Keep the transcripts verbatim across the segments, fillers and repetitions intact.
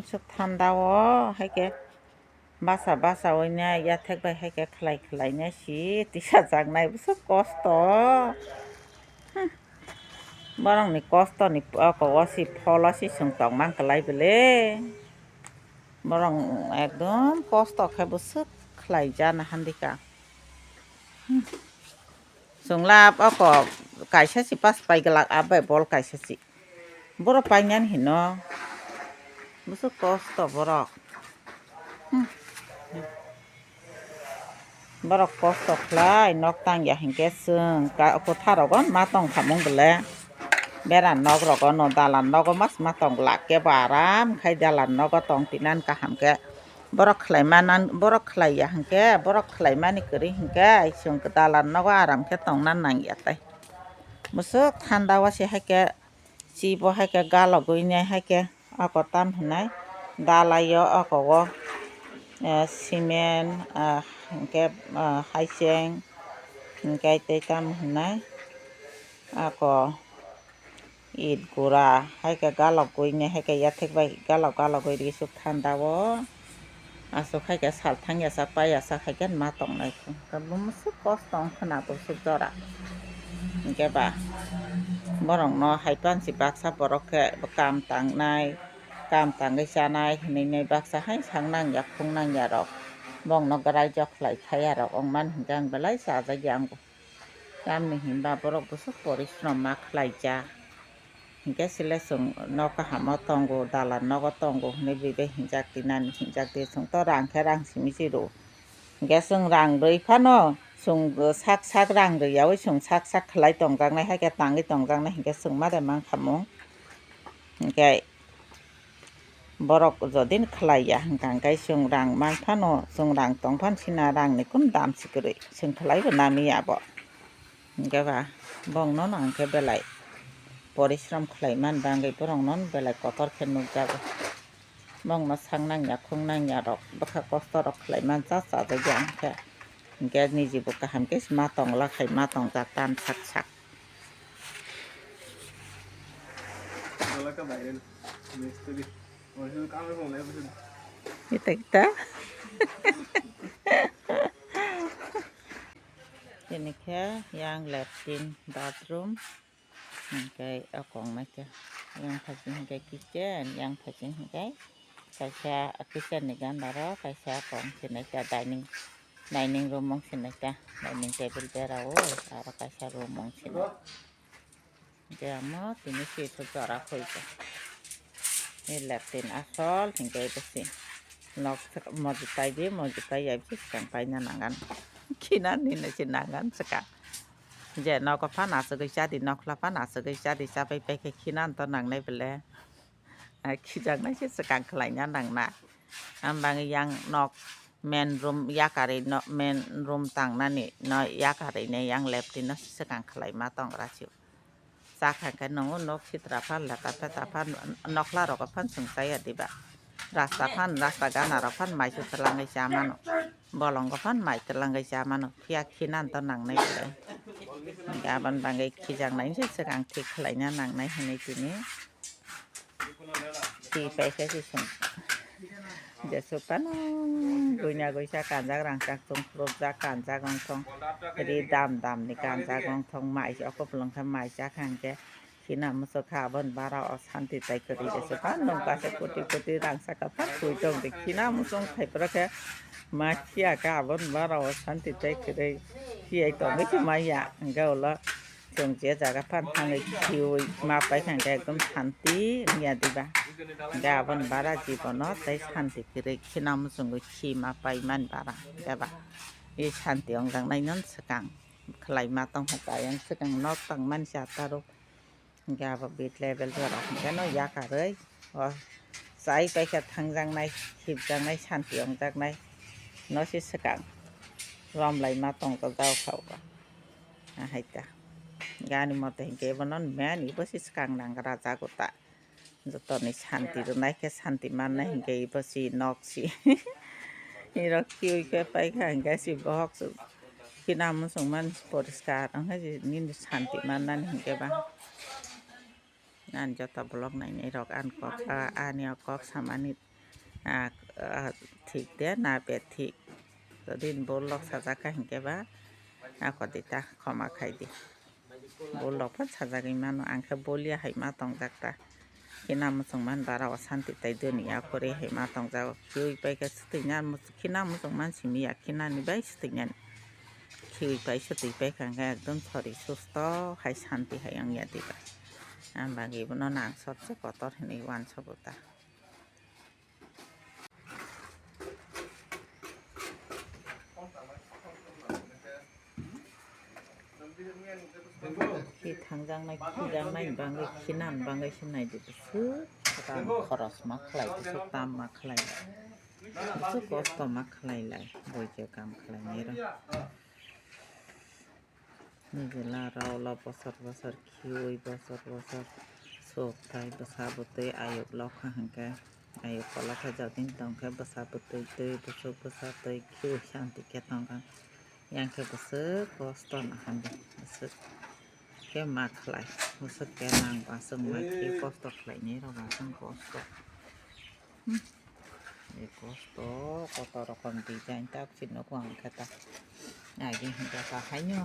Swk thanda o hai khe basa basa oinai yathek bai hai khe khlai khlai nai si tisa jaknai bwswk kosto. Hmm. Borokni kostoni oko o si pholo si chwng tongmang kwlai bwle. Borok ekdom kosto khe bwswk khlai jana handika. Hmm. Chwng lab oko kaisa si pas pai glak abai bol kaisa si. Borok painani hino. Bwswk kosto borok. Hmm. Borok kosto khlai nok tangya hinkhe chwng ka-, kwtharogo ma tong khamung bwle. Bera nok rogo no dalan nogo mas ma tong glak kebo aram khai dalan nogo tong tinan kaham khe. Borok khlai manan, borok khlai ya hinkhe, borok khlai mani kwrwi hinkhe, chwng dalan nogo aram khe tongna nang ya tai. Bwswk thanda o se hai khe, chibo hai khe galogwi nai hai khe, ako tam hinai dalai o, ako o, eh, cement, ah, hinkhe, ah, haicheng, hinkhe tei tam hinai, ako. It gura hai khe galogwi ne hai khe yathek bai galog galogwi ri suk thanda o. Aswk hai khe sal thang ya sak pai ya sak hai khe ma tong nai khe. Bwswk kosto wng khwna bwswk jora. Hinkhe ba borok no hai pansi baksa borok khe kam tang nai, kam tangwi chanai hinwi nai baksa hai sak nang ya khung nang ya rok. Bong no grai jok khlai thai ya rok wng man hinkhe ang belai chajak ya ang bo. Tamni hinba borok bwswk porishrom ma khlaijak. Hinkhe sile chwng nok kahamo tongo, dalan nogo tongo hinwi bui bai hinjak di nani hinjak di chwng to rang khe rang simi si rw. Hinkhe chwng rang rwi phano chwng sak sak rang rwi yaui chwng sak sak khlai tongjaknai hai khe tangwi tongjaknai hinkhe chwng ma de mankha mung. Hinkhe borok jodi khlai ya hwnkha hwnkhe chwng rang man phano, chwng rang tong phano sina rang ni kunu dam si kwrwi, chwng khlai bo nami ya bo. Hinkhe ba bong no nang khe belai porishrom khlai man bangwi borok no belai kotor khe nukjago. Bong no sak nang ya khung nang ya rok bwkha kosto rok khlai man cha cha jak ya hwnkhe, hinkhe niji bo kaham khe ma tong la khai ma tong jak tam sak sak. Kita kita. Ini khe yang latrine bathroom. Hingke okong nai khe yang phasing hingke kitchen, yang phasing hingke kaisa kitchen ni gana ro kaisa okong sinai khe dining, dining room wng sinai khe dining table berao aro kaisa room wng sinai. Hingke amo tini swi sw jora khoi khe. Ni latrine asol hingke bwswi nok moji pai di, moji pai ya bwswi swkang paina nangan. Khina nini se nangan swkang. Je nogo phano aswgwi cha di, nokla phano aswgwi cha di, chabai pai khe khina to nangnai bwle. Ah, khijaknai se swkang khlaina nangna. Ang bangwi yang nok main room yakarwi no, main room tangnani no yakarwi ne yang latrine no swkang khlaima tongra sio. Chakha khe nwngo nok sitra phan leta peta phan nokla rogo phan chwng chaya diba. Rasta phan rasta gana rok phan mai se twlangwi cha mano. Bolongo phan mai twlangwi cha mano. Phiya khinan to nangnai bwle. Hingke aboni bagwi khijaknai se swkang thik khlaina nangnai hinwi tini. Twi paikha se chwng. Jesuk phano buina goisa kanjak rangchak chwng khulukjak kanjak wngthong. Ri dam dam ni kanjak wngthong mai se okopulung khe mai chakha hingke. Khina muchuk kha aboni bara o santi tai kwrwi jesuk phano nungkha se koti koti rangchak kha phano twi tong di khina muchung khai pora khe ma khiya kha aboni bara o santi tai kwrwi khiyai tongwi se maya hingke ulo. Chwng je jaga phan thangwi khiui ma pai kha hwnkhe ekdom santi wngya diba? Hwnkhe aboni bara jibono tei santi kwrwi khina muchungwi khi ma pai mani bara, hwnkhe ba? I santi wngjaknaino swkang khlaima tongkha, ayang swkang nok tangmani se atarok. Hwnkhe abo bit level jora hwnkhe no yakarwi. O chai paikha thangjaknai, hipjaknai, santi wngjaknai no se swkang romlaima tongjakjak kha o. Ahaita gani mote hwnkhe bono meni bo se swkang nangra jago ta. Jotoni santi rwnai khe santi mannai hwnkhe bo se nok se. Irok khiui khe paikha hwnkhe se bohok se khina muchungmani poriskar wngkhe nini santi mannani hwnkhe ba. Ani joto vlog nainai rok ani kok, ah, ani o kok samani Ah, ah, thik de na be thik. Jodi bolok sajak kha hinkhe ba, ah, kodi ta khoma khai di. Bolok pha sajagwi mano, ang khe bolia hai ma tongjak ta. Khina muchung man bara o santi tai doni ya kore hai ma tongjago. Khiui pai khe swtwi na muchung, khina muchung man simi ya, khina ni bai swtwi nani. Khiui pai swtwi pai kha hinkhe ekdom sori susto hai santi hai wng ya diba. Ang bagwi bono nang sobse kotor hinwi uansugo ta. Khi thangjaknai, khijaknai bangwi, khinani bangwi se nai di, bwswk ram khoros ma khlai, bwswk tam ma khlai lai, bwswk kosto ma khlai lai, boi je kam khlainai rok. Nijela rao lo bosor bosor khiui, bosor bosor sok tai bwsa bwtwi ayuk lokha hinkhe, ayuk kolokha jotini tongkhe bwsa bwtwi twi, bwswk bwsa twi khiui santi khe tongkha. Yang khe bwswk kosto nahandi, bwswk khe ma khlai, bwswk khe nang uansuk mai khe kosto khlainai rok uansuk kosto. Hmm. Ei kosto, koto rokom design tak si nugo ang khe ta. Agi hinkhe ta haino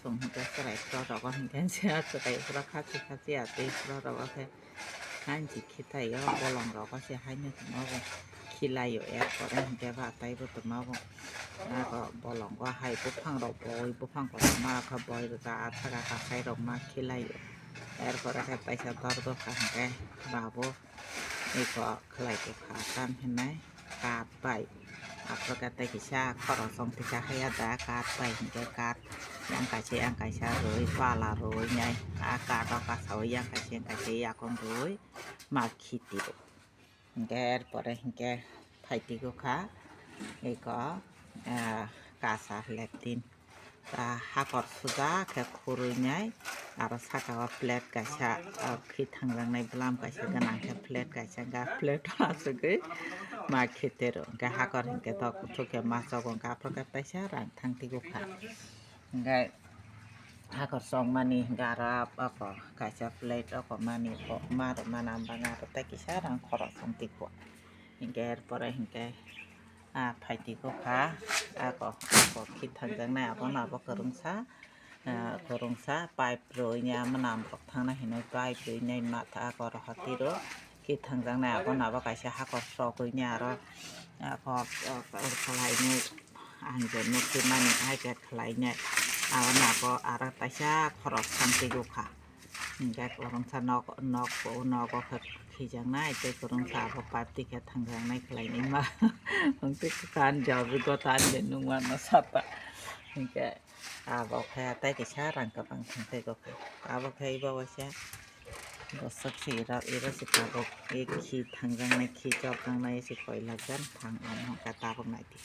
song hinkhe chwrai pura rogo hinkhe se chwrai pura khachi khachi atwi pura rogo khe. Hanchi khitai o bolong rogo se haino tongma bo khilaio, er pore hinkhe ba taibo tongma bo. Aro bolongo hai buphang rok boi buphang kotorma rok khe boi rwkha athaka kasai rok ma khilaio. Er pore khe taisa dor dor kha hinkhe ba bo. Eko khlai tongkha tam hinai kath bai. Aphuru khe tei kisa khorok song tisa haiya da kath bai hinkhe kath yang kaisa yang kaisa rwi pala rwi nai. A kath o kasaui yang kaisa yang kaisa yakung rwi ma khiti rw. Hinkhe er pore hinkhe phaitigo kha eko, ah, kasa leptin. Ah, hakor suja khe khurui nai, aro saka o plate kaisa, ah, khi thangjaknai bwlam kaisa gwnang khe plate kaisa, hwnkhe plate o asugwi ma khitero, hwnkhe hakor hinkhe tok kuthuk khe ma chogo, hwnkhe aphuru khe taisa rang thang tigo kha. Hwnkhe hakor chongmani hwnkhe aro abo kaisa plate o komani ma rwmani bangwi aro tei kisa rang khorok thang tigo. Hwnkhe er pore hwnkhe, ah, phaitigo kha, ako, ako khi thangjaknai abono abo kwrwngsa, ah, kwrwngsa pipe rwui ya mwnam rok thangna hinwi pipe rwui nai matha ako rohor tiro khi thangjaknai abono abo kaisa hakor sogwi ya aro ako, ah, khlainai ang je nukgwi mani hai khe khlainai abono abo aro kaisa khorok thang tigo kha. Hwnkhe kwrwngsa nok, nok, nogo khe khijaknai tei kwrwngsa abo pipe twi khe thangjaknai khlainai ma. Hwnkhe kwkha ani jawabwi gota ani bai nukma no sapa. Hwnkhe abo khe tei kisa rang kwbang thang tei kok khe. Abo khe ibo waisa bwswk se iro, iro se tabuk e khi thangjaknai, khi chopjaknai se koi lakjan thang omo hwnkhe tabuk nai di.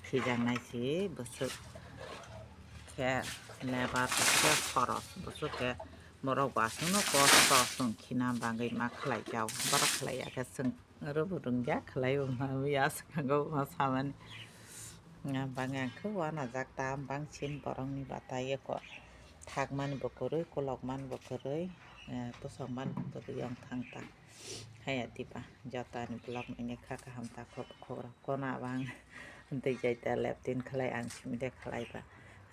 Khijaknai se bwswk khe lebar khe khoros bwswk khe. Borok bo aswkno kosto chwng khina bagwi ma khlai jao. Borok khlai ya khe chwng oro bo rwngya khlai bo ma ya swkango ma samani. Nga bangya khe uanajak tam bangsin borokni bata eko thakmani bo kwrwi, kulokmani bo kwrwi, eh, bwsokmani bo kwrwi yong thang ta. Haya diba jotani vlog naina kha kaham ta khorok khorok kono abang tei jaita leptin khlai ang simi de khlai ba.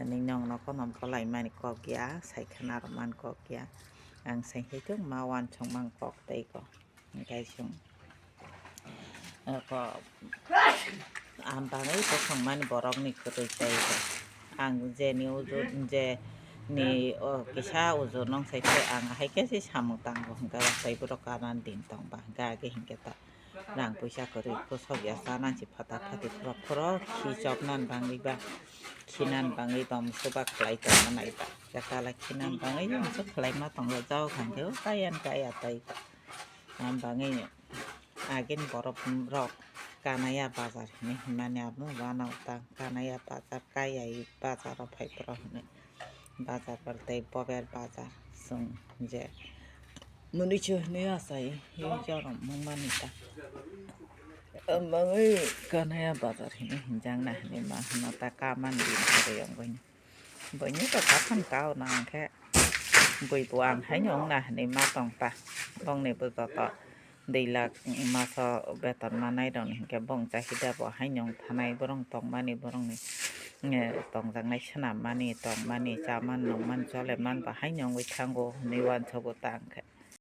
Ani nong no kono bolai mani kok ya, sai khna rw man kok ya. Ang sai hai tung ma uansuk man kok tei ko. Hwnkhe chwng, eh, ko, ang bagwi bwswngmani borokni kwrwi tei ko. Ang jeni uju, je ni, o, kisa uju nong sai khe ang hai khe se samung tango hwnkhe ba tei borok kanan din tong ba hwnkhe age hwnkhe ta. Rang puisa kwrwi kwsok ya, chana si phata phati phoro phoro khi chopnani bangwi ba khinan bangwi tong swbak khlai tongma nai ba. Khe tala khinan bangwi tong swk khlai ma tongo, jao khan khe o kaya ni kaya tai ba. Am bangwi agini borok rok Kanaya bazar hinwi hinmani abo wano ta Kanaya bazar, kaya bazar o phai phoro hinwi. Bazar bar tei bober bazar chwng je mwnwi se hinwi achai, himjorok mungmani ta. Mangwi Kanaya bazar hinwi hinjakna hinwi ma hino ta, kamani din khe yongwi. Buini to katham kao na hwnkhe bui bo ang haino wngna hinwi ma tong ta. Bongni bo joto dui lakh maso beton manai rokni hinkhe bong chahida bo haino wng thanai, borok tongmani, borokni tongjaknai swnammani, tongmani, chamani, nungmani, cholemani bo haino wngwi thango hwnwi uansugo ta hinkhe.